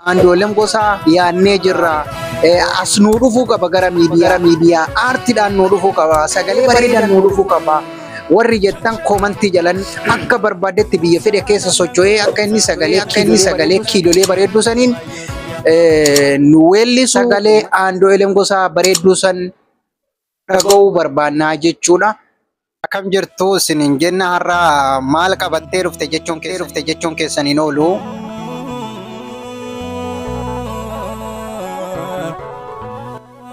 Andu'aalem Gosaa yaannee jirra. As nuu dhufuu qaba gara miidiyaa aartiidhaan nuu dhufuu qaba, sagalee bareedaan nuu dhufuu qaba. Warri jettan koomantii jalan akka barbaadetti biyya fedhe keessa socho'ee akka inni sagalee kiilolee bareedduu saniin nu weellisu, sagalee Andu'aalem Gosaa bareedduu san dhaga'uu barbaannaa jechuudha. Akkam jirtu isiniin jenna. Har'a maal qabattee dhufte jechuun keessan hin oolu.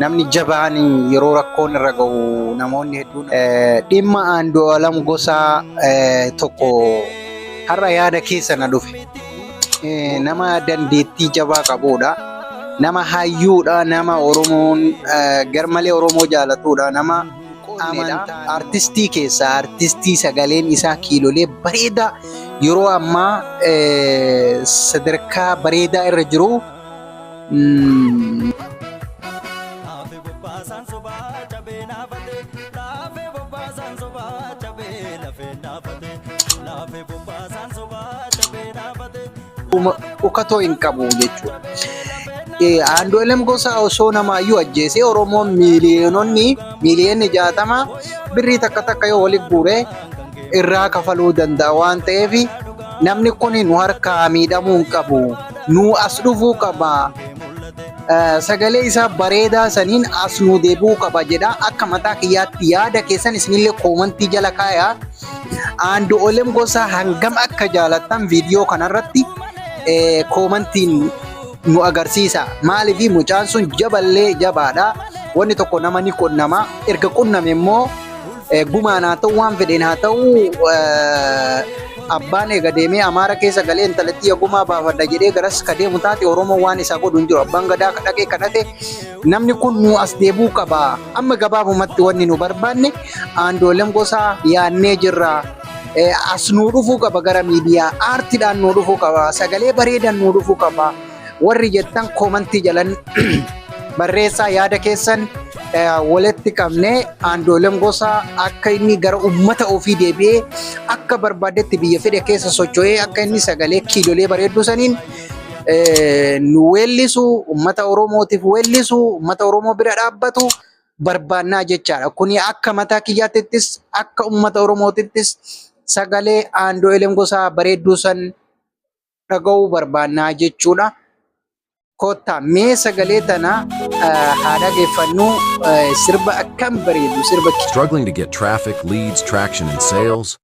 Namni jabaan yeroo rakkoon irra ga'u namoonni hedduun dhimma Andu'aalam Gosaa tokko har'a yaada keessa na dhufe. Nama dandeettii jabaa qabudha. Nama hayyuudha. Nama Oromoon garmalee Oromoo jaalatudha. Nama amantaa artistii keessaa artistii sagaleen isaa kiilolee bareedaa yeroo ammaa sadarkaa bareedaa irra jiru. Laafe bobbaasaan sobaa cabee naafate, laafe bobbaasaan sobaa cabee lafee naafate, laafe bobbaasaan sobaa cabee naafate. Dhukatoo hin qabu jechuudha. Andu'aalem Gosaa osoo namaayyuu ajjeesee Oromoon miiliyoononni miiliyoonni 60 birrii takka takka yoo walitti guure irraa kafaluu danda'a waan ta'eef, namni kun nu harkaa miidhamuu hin qabu. Nu as dhufuu qaba. Sagalee isaa bareedaa saniin as nu deebi'uu qaba jedha. Akka mataa kiyyaatti yaada keessan isinillee koomantii jala kaayaa. Andu'aalem Gosaa hangam akka jaalattan viidiyoo kanarratti koomantiin nu agarsiisa. Maaliif, mucaan sun jaballee jabaadha. Wanni tokko nama ni qunnama. Erga qunname immoo gumaan haa ta'u, waan fedheen haa ta'u, abbaan eega deemee Amaara keessa galee intalatti gumaa baafadha jedhee garas ka deemu taate, Oromoo waan isaa godhu hin jiru. Abbaan gadaa dhaqee kadhate, namni kun nu as deebuu qaba. Amma gabaabumatti wanni nu barbaanne Andu'aalem Gosaa yaannee jirra. As nuu dhufuu qaba gara miidiyaa aartiidhaan nuu dhufuu qaba, sagalee bareedaan nuu dhufuu qaba. Warri jettan koomantii jalan barreessaa. Yaada keessan walitti qabnee Andu'aalem Gosaa akka inni gara uummata ofii deebi'ee akka barbaadetti biyya fedhe keessa socho'ee akka inni sagalee kiilolee bareedduu saniin nu weellisu, uummata Oromootiif weellisu, uummata Oromoo bira dhaabbatu barbaannaa jechaadha. Kuni akka mataa kiyyaatittis akka uummata Oromootittis sagalee Andu'aalem Gosaa bareedduu san dhaga'uu barbaannaa jechuudha. Kottaa mee sagalee tana haa dhageeffannu, sirba akkam bareedu sirba. Struggling to get traffic, leads, traction, and sales?